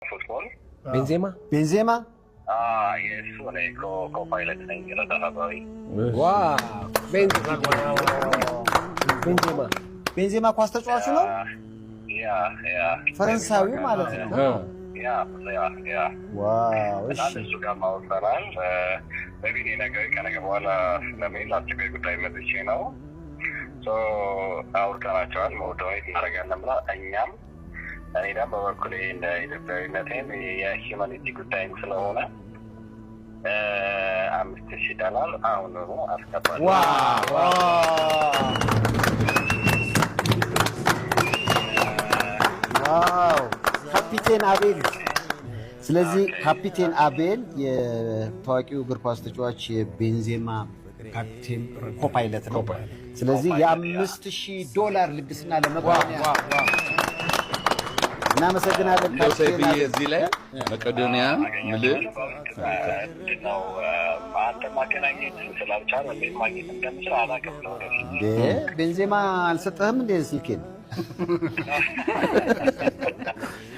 Football. ቤንዜማ። ቤንዜማ። የእሱ እኔ co-pilot ነኝ፣ ረዳት አብራሪ። Wow፣ ቤንዜማ ቤንዜማ። ቤንዜማ ኳስ ተጫዋቹ ነው። Yeah. ፈረንሳዊው ማለት ነው። Yeah. Wow፣ እና እሺ። እሱ ጋር ማውሰናል። Maybe እኔ ነገ ከነገ በኋላ ለመሄድ አስቸኳይ ጉዳይ መጥቼ ነው። So አውርተናቸዋል። Donate እናደርጋለን ብላ እኛም እኔ ደግሞ በበኩሌ እንደ ኢትዮጵያዊነቴም የ humanity ጉዳይም ስለሆነ 5,000 ዶላር አሁኑኑ አስገባለሁ። Wow፣ ካፒቴን አቤል። ስለዚህ ካፒቴን አቤል የታዋቂው እግር ኳስ ተጫዋች የቤንዜማ ካፕቴን co-pilot ነው። ስለዚህ የ5,000 ዶላር ልግስና ለመቄዶንያ፣ እናመሰግናለን። እንደው ካፒቴን ሰይፍዬ አቤል። እዚህ ላይ መቄዶንያ ምልህ ምንድነው አንተ ማገናኘት ስላልቻለ እንዴት ማግኘት እንደምችል አላውቅም። ለወደፊት እንዴ፣ ቤንዜማ አልሰጠህም እንዴ ስልኬን?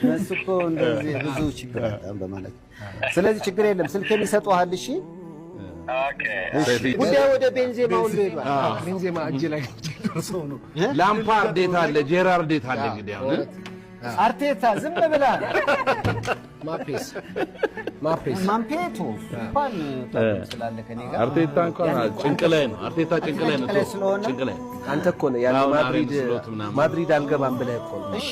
እነሱ እኮ እንደዚህ ብዙ ችግር አለ በማለት፣ ስለዚህ ችግር የለም፣ ስልኬን ይሰጡሃል። እሺ። Okay. እሺ። ጉዳዩ ወደ ቤንዜማ ሁሉ ሄዷል። ቤንዜማ እጅ ላይ ደርሰው ነው። ላምፓርድ የት አለ? ጄራርድ የት አለ? እንግዲህ አሁን አርቴታ ዝም ብላ ማፔስ ማፔስ። ማምፔቶ እንኳን ስላለ ከኔ ጋር። አርቴታ እንኳን ጭንቅ ላይ ነው። አርቴታ ጭንቅ ላይ ነው። ጭንቅ ላይ ስለሆነ ጭንቅ ላይ ነው። አንተ እኮ ነው ያለ አሁን ማድሪድ አሬን ስሎት ምናምን። ማድሪድ አልገባም ብለህ እኮ ነው። እሺ።